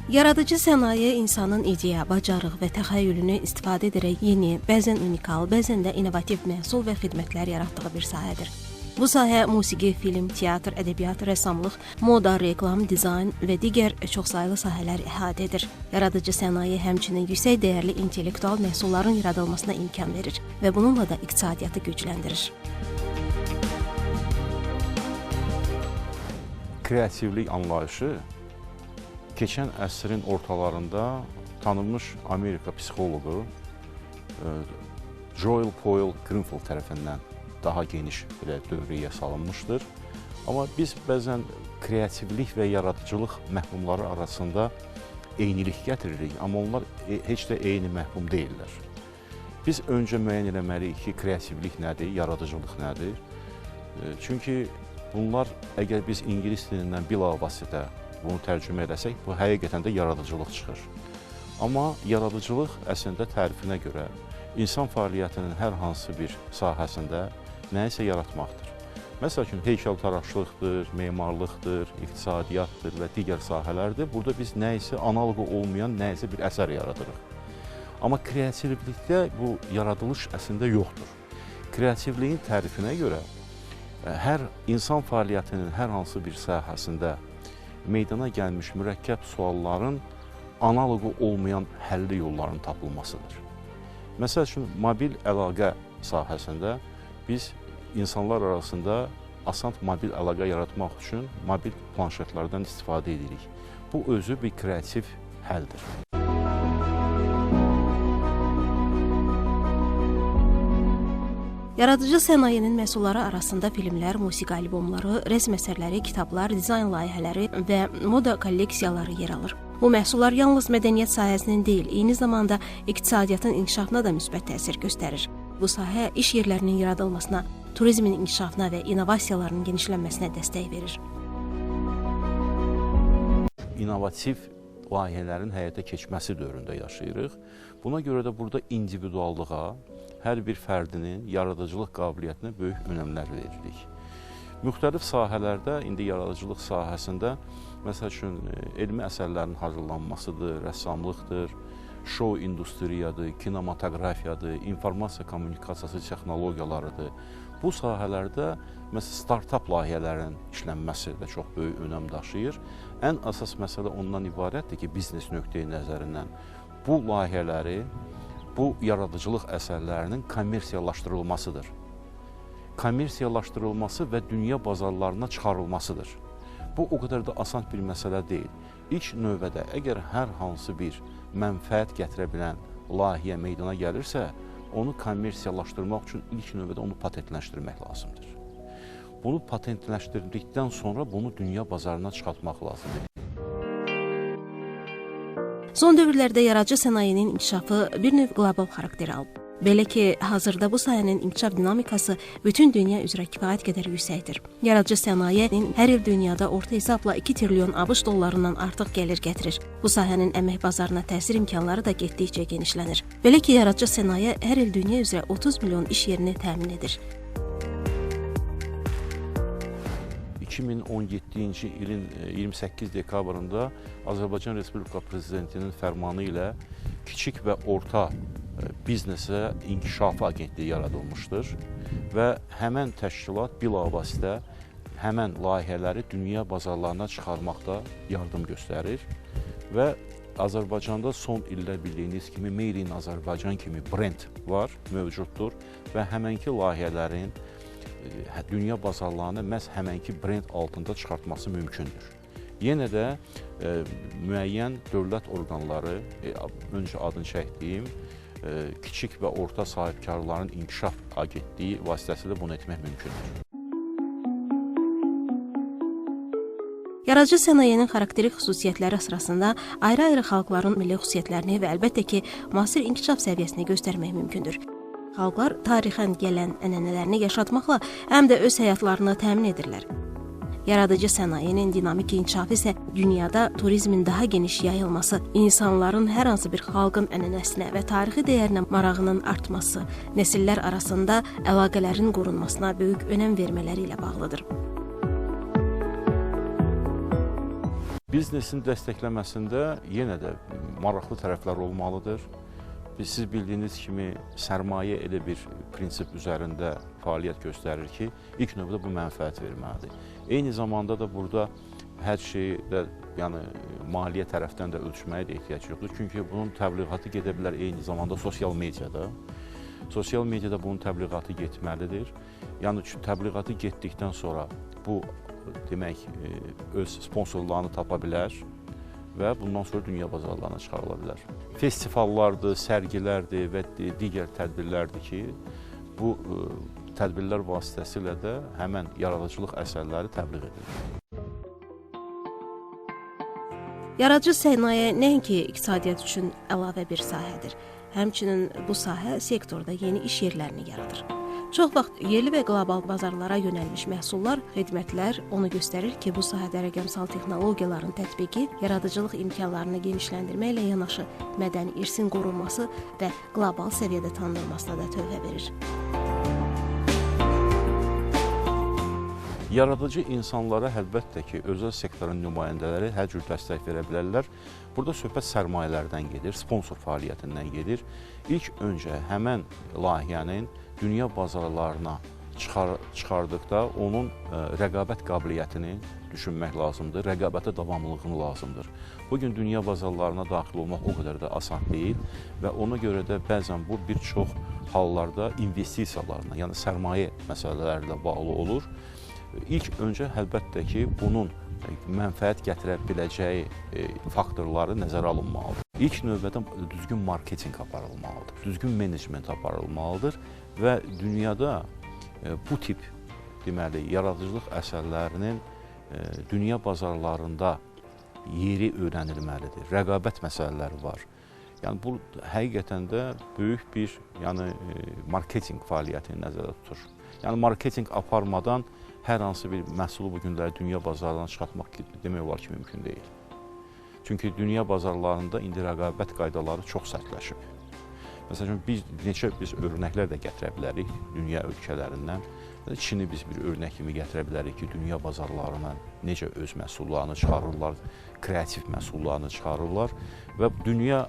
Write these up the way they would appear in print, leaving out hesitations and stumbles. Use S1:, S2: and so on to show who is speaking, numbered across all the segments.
S1: Yaradıcı sənaye insanın ideya, bacarıq və təxəyyülünü istifadə edərək yeni, bəzən unikal, bəzən də innovativ məhsul və xidmətlər yaratdığı bir sahədir. Bu sahə musiqi, film, teatr, ədəbiyyat, rəssamlıq, moda, reklam, dizayn və digər çoxsaylı sahələr əhatə edir. Yaradıcı sənaye həmçinin yüksək dəyərli intellektual məhsulların yaradılmasına imkan verir və bununla da iqtisadiyyatı gücləndirir.
S2: Kreativlik anlayışı keçən əsrin ortalarında tanınmış Amerika psixoloqu Joel Paul Greenfield tərəfindən daha geniş belə dövrəyə salınmışdır. Amma biz bəzən kreativlik və yaradıcılıq məfhumları arasında eynilik gətiririk, amma onlar heç də eyni məfhum deyillər. Biz öncə müəyyən eləməliyik ki, kreativlik nədir, yaradıcılıq nədir? Çünki bunlar, əgər biz ingilis dilindən bilavasitə bunu tərcümə eləsək, bu həqiqətən də yaradıcılıq çıxır. Amma yaradıcılıq əslində tərifinə görə insan fəaliyyətinin hər hansı bir sahəsində nəyisə yaratmaqdır. Məsəl üçün, heykəltaraşlıqdır, memarlıqdır, iqtisadiyyatdır və digər sahələrdir. Burada biz nəyisə analoqu olmayan nəyisə bir əsər yaradırıq. Amma kreativlikdə bu yaradılış əslində yoxdur. Kreativliyin tərifinə görə hər insan fəaliyyətinin hər hansı bir sahəsində meydana gəlmiş mürəkkəb sualların analoqu olmayan həlli yolların tapılmasıdır. Məsəl üçün, mobil əlaqə sahəsində biz insanlar arasında asan mobil əlaqə yaratmaq üçün mobil planşetlərdən istifadə edirik. Bu, özü bir kreativ həldir.
S1: Yaradıcı sənayenin məhsulları arasında filmlər, musiqi albomları, rəsm əsərləri, kitablar, dizayn layihələri və moda kolleksiyaları yer alır. Bu məhsullar yalnız mədəniyyət sahəsinin deyil, eyni zamanda iqtisadiyyatın inkişafına da müsbət təsir göstərir. Bu sahə iş yerlərinin yaradılmasına, turizmin inkişafına və innovasiyaların genişlənməsinə dəstək verir.
S2: İnnovativ layihələrin həyata keçməsi dövründə yaşayırıq. Buna görə də burada individuallığa, hər bir fərdinin yaradıcılıq qabiliyyətinə böyük önəmlər veririk. Müxtəlif sahələrdə, indi yaradıcılıq sahəsində, məsəl üçün, elmi əsərlərin hazırlanmasıdır, rəssamlıqdır, şou industriyadır, kinematografiyadır, informasiya kommunikasiyası texnologiyalarıdır. Bu sahələrdə məsələn, startap layihələrin işlənməsi də çox böyük önəm daşıyır. Ən əsas məsələ ondan ibarətdir ki, biznes nöqteyi nəzərindən bu layihələri, bu yaradıcılıq əsərlərinin kommersiyalaşdırılmasıdır. Kommersiyalaşdırılması və dünya bazarlarına çıxarılmasıdır. Bu, o qədər də asan bir məsələ deyil. İlk növbədə, əgər hər hansı bir mənfəət gətirə bilən layihə meydana gəlirsə, onu kommersiyalaşdırmaq üçün ilk növbədə onu patentləşdirmək lazımdır. Bunu patentləşdirdikdən sonra bunu dünya bazarına çıxartmaq lazımdır.
S1: Son dövrlərdə yaradıcı sənayenin inkişafı bir növ qlobal xarakter alıb. Belə ki, hazırda bu sahənin inkişaf dinamikası bütün dünya üzrə kifayət qədər yüksəkdir. Yaradıcı sənayenin hər il dünyada orta hesabla 2 trilyon ABŞ dollarından artıq gəlir gətirir. Bu sahənin əmək bazarına təsir imkanları da getdikcə genişlənir. Belə ki, yaradıcı sənaye hər il dünya üzrə 30 milyon iş yerini təmin edir.
S2: 2017-ci ilin 28 dekabrında Azərbaycan Respublika Prezidentinin fərmanı ilə kiçik və orta biznesə inkişafı agentliyi yaradılmışdır və həmən təşkilat bilavasitə həmən layihələri dünya bazarlarına çıxarmaqda yardım göstərir və Azərbaycanda son illər bildiyiniz kimi Made in Azərbaycan kimi brend var, mövcuddur və həmənki layihələrin dünya bazarlarını məhz həmənki brend altında çıxartması mümkündür. Yenə də müəyyən dövlət orqanları, öncə adını çəkdiyim, kiçik və orta sahibkarların inkişaf agentliyi vasitəsilə bunu etmək mümkündür.
S1: Yaradıcı sənayenin xarakterik xüsusiyyətləri sırasında ayrı-ayrı xalqların milli xüsusiyyətlərini və əlbəttə ki, müasir inkişaf səviyyəsini göstərmək mümkündür. Xalqlar tarixən gələn ənənələrini yaşatmaqla həm də öz həyatlarını təmin edirlər. Yaradıcı sənayenin dinamik inkişafı isə dünyada turizmin daha geniş yayılması, insanların hər hansı bir xalqın ənənəsinə və tarixi dəyərinə marağının artması, nəsillər arasında əlaqələrin qorunmasına böyük önəm vermələri ilə bağlıdır.
S2: Biznesin dəstəkləməsində yenə də maraqlı tərəflər olmalıdır. Siz bildiyiniz kimi sərmayə elə bir prinsip üzərində fəaliyyət göstərir ki, ilk növbədə bu mənfəət verməlidir. Eyni zamanda da burada hər şeyi də, yəni maliyyə tərəfdən də ölçməyə də ehtiyac yoxdur. Çünki bunun təbliğatı gedə bilər eyni zamanda sosial mediada. Sosial mediada bunun təbliğatı getməlidir. Yəni təbliğatı getdikdən sonra bu demək öz sponsorlarını tapa bilər və bundan sonra dünya bazarlarına çıxarıla bilər. Festivallardır, sərgilərdir və digər tədbirlərdir ki, bu tədbirlər vasitəsilə də həmən yaradıcılıq əsərləri təbliğ edilir.
S1: Yaradıcı sənaye nəinki iqtisadiyyat üçün əlavə bir sahədir. Həmçinin bu sahə sektorda yeni iş yerlərini yaradır. Çox vaxt yerli və qlobal bazarlara yönəlmiş məhsullar, xidmətlər onu göstərir ki, bu sahədə rəqəmsal texnologiyaların tətbiqi yaradıcılıq imkanlarını genişləndirməklə yanaşı mədəni irsin qorunması və qlobal səviyyədə tanınmasına da töhfə verir.
S2: Yaradıcı insanlara əlbəttə ki, özəl sektorun nümayəndələri hər cür dəstək verə bilərlər. Burada söhbət sərmayələrdən gedir, sponsor fəaliyyətindən gedir. İlk öncə həmən layihənin dünya bazarlarına çıxardıqda onun rəqabət qabiliyyətini düşünmək lazımdır, rəqabətə davamlılığını lazımdır. Bugün dünya bazarlarına daxil olmaq o qədər də asan deyil və ona görə də bəzən bu bir çox hallarda investisiyalarla, yəni sərmayə məsələlərlə bağlı olur. İlk öncə əlbəttə ki, bunun mənfəət gətirə biləcəyi faktorları nəzərə alınmalıdır. İlk növbədə düzgün marketinq aparılmalıdır, düzgün menecment aparılmalıdır və dünyada bu tip deməli, yaradıcılıq əsərlərinin dünya bazarlarında yeri öyrənilməlidir. Rəqabət məsələləri var. Yəni bu həqiqətən də böyük bir marketinq fəaliyyətini nəzərdə tutur. Yəni marketinq aparmadan hər hansı bir məhsulu bu günləri dünya bazarlarına çıxartmaq demək olar ki, mümkün deyil. Çünki dünya bazarlarında indi rəqabət qaydaları çox sərtləşib. Məsələn, biz örnəklər də gətirə bilərik dünya ölkələrindən. Çini biz bir örnək kimi gətirə bilərik ki, dünya bazarlarına necə öz məhsullarını çıxarırlar, kreativ məhsullarını çıxarırlar və dünya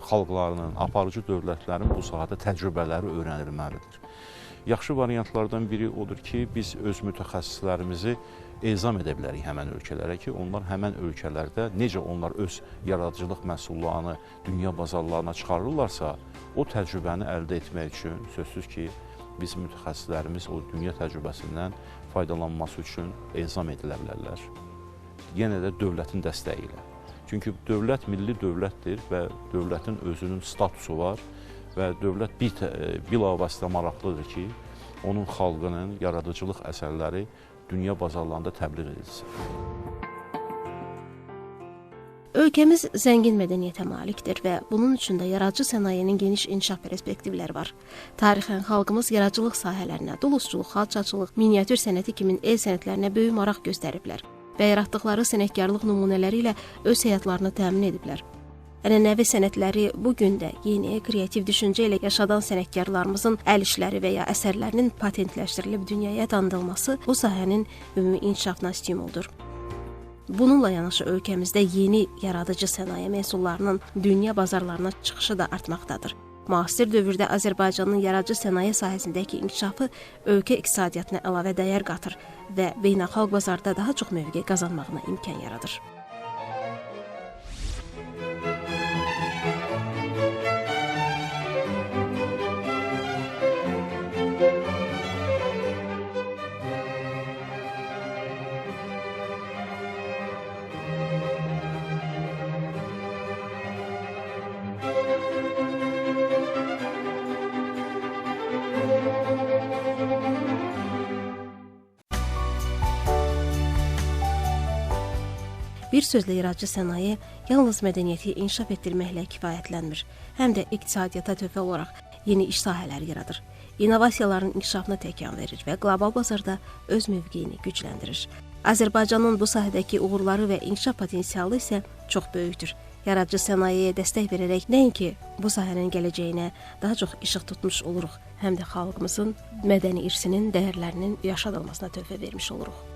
S2: xalqlarının, aparıcı dövlətlərin bu sahədə təcrübələri öyrənilməlidir. Yaxşı variantlardan biri odur ki, biz öz mütəxəssislərimizi elzam edə bilərik həmən ölkələrə ki, onlar həmən ölkələrdə necə onlar öz yaradıcılıq məhsullarını dünya bazarlarına çıxarırlarsa, o təcrübəni əldə etmək üçün sözsüz ki, biz mütəxəssislərimiz o dünya təcrübəsindən faydalanması üçün elzam edilə bilərlər. Yenə də dövlətin dəstəyi ilə. Çünki dövlət milli dövlətdir və dövlətin özünün statusu var və dövlət bilavasitə maraqlıdır ki, onun xalqının yaradıcılıq əsərləri dünya bazarlarında təbliğ edilsin.
S1: Ölkəmiz zəngin mədəniyyətə malikdir və bunun üçün də yaradıcı sənayenin geniş inkişaf perspektivləri var. Tarixən xalqımız yaradıcılıq sahələrinə, dulusçuluq, xalçaçılıq, miniatür sənəti kimi el sənətlərinə böyük maraq göstəriblər və yaratdıqları sənətkarlıq nümunələri ilə öz həyatlarını təmin ediblər. Ənənəvi sənətləri bu gün də yeni, kreativ düşüncə ilə yaşadan sənətkarlarımızın əl işləri və ya əsərlərinin patentləşdirilib dünyaya tanıdılması bu sahənin ümumi inkişafına stimuldur. Bununla yanaşı ölkəmizdə yeni yaradıcı sənaye məhsullarının dünya bazarlarına çıxışı da artmaqdadır. Müasir dövrdə Azərbaycanın yaradıcı sənaye sahəsindəki inkişafı ölkə iqtisadiyyatına əlavə dəyər qatır və beynəlxalq bazarda daha çox mövqe qazanmağına imkan yaradır. Bir sözlə yaradıcı sənaye yalnız mədəniyyəti inkişaf etdirməklə kifayətlənmir, həm də iqtisadiyyata töhfə olaraq yeni iş sahələri yaradır, innovasiyaların inkişafına təkan verir və qlobal bazarda öz mövqeyini gücləndirir. Azərbaycanın bu sahədəki uğurları və inkişaf potensialı isə çox böyükdür. Yaradıcı sənayeyə dəstək verərək nəinki bu sahənin gələcəyinə daha çox işıq tutmuş oluruq, həm də xalqımızın mədəni irsinin dəyərlərinin yaşadılmasına töhfə vermiş oluruq.